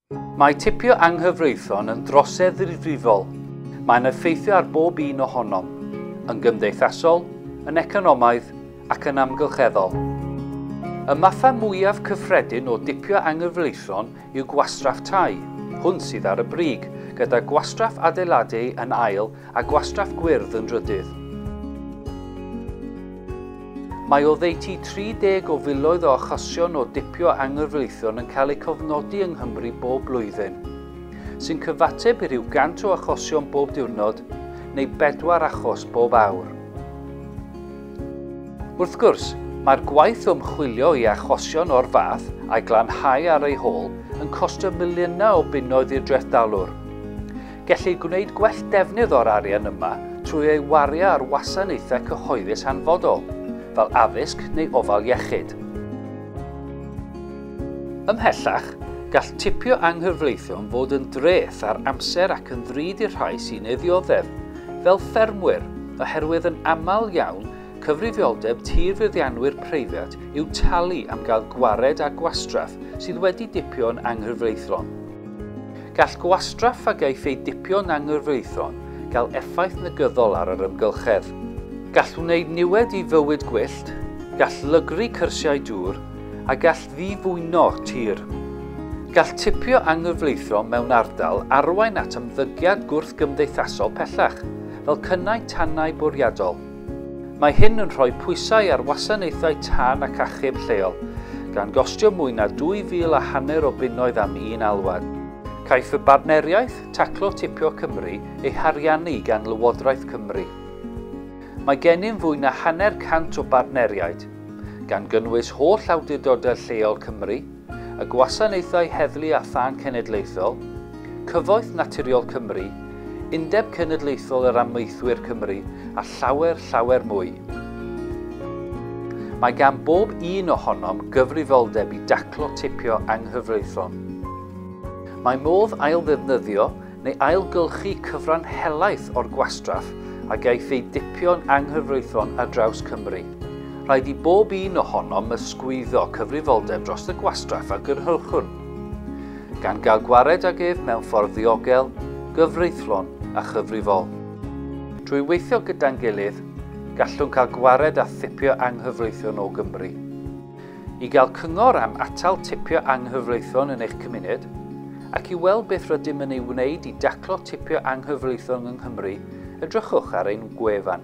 Mae tipio anghyfreithlon yn drosedd ddifrifol. Mae'n effeithio ar bob un ohonom, yn gymdeithasol, yn economaidd ac yn amgylcheddol. Y mathau mwyaf cyffredin o dipio anghyfreithlon yw gwastraff tai, hwn sydd ar y brig, gyda gwastraff adeiladu yn ail a gwastraff gwyrdd yn drydydd. Mae oddeutu 30 o filoedd o achosion o dipio anghyfreithlon yn cael eu cofnodi yng Nghymru bob blwyddyn, sy'n cyfateb i ryw 100 o achosion bob diwrnod neu 4 achos bob awr. Wrth gwrs, mae'r gwaith o ymchwilio i achosion o'r fath a'i glanhau ar ei hôl yn costio miliynau o bunnoedd i'r drethdalwr. Gellir gwneud gwell defnydd o'r arian yma trwy ei wario ar wasanaethau cyhoeddus hanfodol, fel addysg neu ofal iechyd. Ymhellach, gall tipio anghyfreithlon fod yn dreth ar amser ac yn ddrud i'r rhai sy'n ei ddioddef, fel ffermwyr, oherwydd yn aml iawn cyfrifioldeb tirfeddianwyr preifat yw talu am gael gwared â gwastraff sydd wedi dipio'n anghyfreithlon. Gall gwastraff a gaiff ei dipio'n anghyfreithlon gael effaith negyddol ar yr amgylchedd. Gall wneud niwed i fywyd gwyllt, gall lygru cyrsiau dŵr, a gall ddifwyno tir. Gall tipio anghyfreithlon mewn ardal arwain at ymddygiad gwrthgymdeithasol pellach, fel cynnau tanau bwriadol. Mae hyn yn rhoi pwysau ar wasanaethau tân ac achub lleol, gan gostio mwy na 2,500 o bunnoedd am un alwad. Caiff y bartneriaeth Taclo Tipio Cymru ei hariannu gan Lywodraeth Cymru. Mae gennym fwy na 150 o bartneriaid, gan gynnwys holl awdurdodau lleol Cymru, y gwasanaethau heddlu a thân cenedlaethol, Cyfoeth Naturiol Cymru, Undeb Cenedlaethol yr Amaethwyr Cymru a llawer, llawer mwy. Mae gan bob un ohonom gyfrifoldeb i daclo tipio anghyfreithlon. Mae modd ail-ddefnyddio neu ailgylchu cyfran helaeth o'r gwastraff a gaiff ei dipio'n anghyfreithlon ar draws Cymru. Rhaid i bob un ohonom ysgwyddo cyfrifoldeb dros y gwastraff a gynhyrchwn, gan gael gwared ag ef mewn ffordd ddiogel, gyfreithlon a chyfrifol. Drwy weithio gyda'n gilydd, gallwn cael gwared â thipio anghyfreithlon o Gymru. I gael cyngor am atal tipio anghyfreithlon yn eich cymuned, ac i weld beth rydym yn ei wneud i daclo tipio anghyfreithlon yng Nghymru, edrychwch ar ein gwefan.